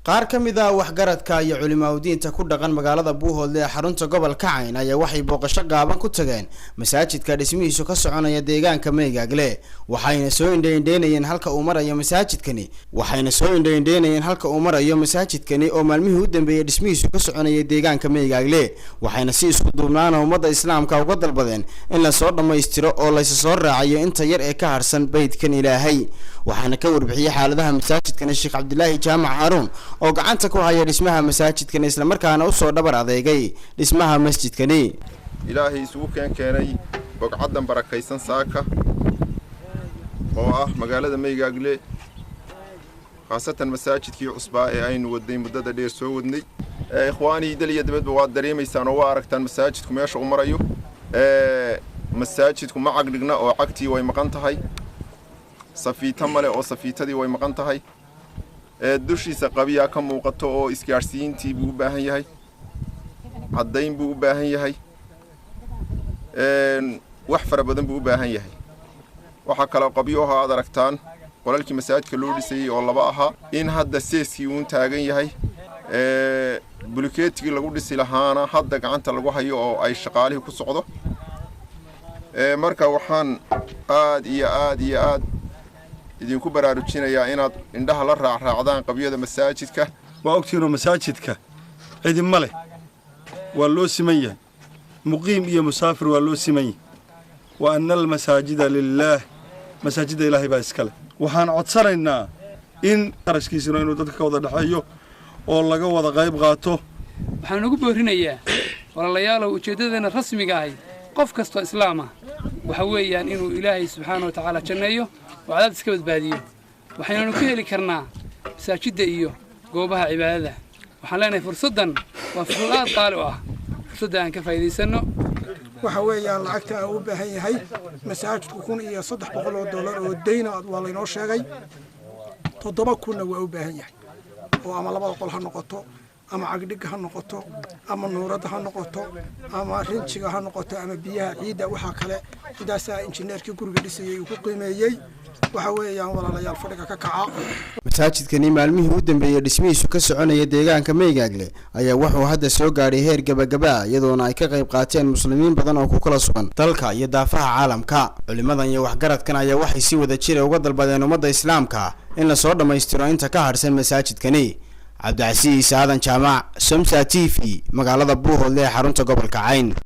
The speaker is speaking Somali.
Qaar ka mid ah waxgaradka iyo culimaaudiinta ku dhaqan magaalada Buuhoodle ee xarunta gobolka Cayn ayaa waxay booqasho gaaban ku tageen masaajidka dhismihiisu ka soconaya deegaanka Meygaagle. Waxayna soo indhaindheynayeen halka uu marayo masaajidkani. Waxayna soo indhaindheynayeen halka uu marayo masaajidkani oo maalmihii u dambeeyey dhismihiisu ka soconaya deegaanka Meygaagle. Waxayna si isku duubnaana ummadda Islaamka uga dalbadeen in lasoo dhammaystiro oo laysa soo raacayo inta yar ee ka harsan beydkan Ilaahay. Waxaana ka warbixiyey xaaladaha masaajidkani Sheekh Cabdilaahi Jaamac Haaruun oo gacanta ku haya dhismaha masaajidkani, islamarkaana usoo dhabar adeegay dhismaha masjidkani. Ilaahay isugu keenay bogcaddan barakaysan saaka oo ah magaalada Maygaagle, khaasatan masaajidkii cusbaa ee aynu wadnay muddada dheer soo wadnay. Ikhwaanii, dal iyo dabadba waad dareemaysaan oo waa aragtaan masaajidku meesha uu marayo. Masaajidku ma cagdhigna oo cagtii way maqan tahay, safiito male oo safiitadii way maqan tahay, dushiisa qabiyaa ka muuqato oo isgaadhsiintii buu u baahan yahay, caddayn buu u baahan yahay, wax fara badan buu u baahan yahay. Waxaa kaloo qabyo aho aad aragtaan qolalkii masaajidka loo dhisayey oo laba ahaa in hadda seeskii uun taagan yahay, bulikeetigii lagu dhisi lahaana hadda gacanta lagu hayo oo ay shaqaalihii ku socdo. Marka waxaan aad iyo aad iyo aad idinku baraarujinayaa inaad indhaha la raacraacdaan qabyada masaajidka. Waa ogtiinoo masaajidka cidi ma leh, waa loo siman yahay, muqiim iyo musaafir waa loo siman yahay. Wa anna almasaajida lilaah, masaajidda Ilaahay baa iska leh. Waxaan codsanaynaa in qarashkiisuna inuu dadka ka wada dhexeeyo oo laga wada qayb qaato. Waxaan ugu boorinayaa walaalayaalow, ujeeddadeenna rasmiga ahi qof kastoo islaam ah waxa weeyaan inuu Ilaahay subxaana wa tacaala janneeyo oo cadaab iska badbaadiyo. Waxaynanu ka heli karnaa masaajidda iyo goobaha cibaadada. Waxaan leenahay fursaddan waa fursad aad qaali u ah, fursadda aan ka faa'iidaysanno. Waxa weeyaan lacagta aan u baahan yahay masaajidku 1300 oo dollar oo dayna waa laynoo sheegay, 7000-na waa u baahan yahay oo ama labada qol ha noqoto, ama cagdhigga ha noqoto, ama nuuradda ha noqoto, ama rinjiga ha noqoto, ama biyaha ciidda. Waxaa kale intaasaa injineerkii guriga dhisayay uu ku qiimeeyey. Waxa weeyaan, walaalayaal, fadhiga ka kaca. Masaajidkani maalmihii u dambeeyey dhismihiisu ka soconaya deegaanka Meygaagle ayaa wuxuu hadda soo gaadhay heer gabagaba, iyadoona ay ka qayb qaateen muslimiin badan oo ku kala sugan dalka iyo daafaha caalamka. Culimadan iyo waxgaradkan ayaa waxay si wada jira uga dalbadeen ummadda Islaamka in lasoo dhammaystiro inta ka harsan masaajidkani. Cabdicasiis Aadan Jaamac, Somsa TV, magaalada Buuhoodle ee xarunta gobolka Cayn.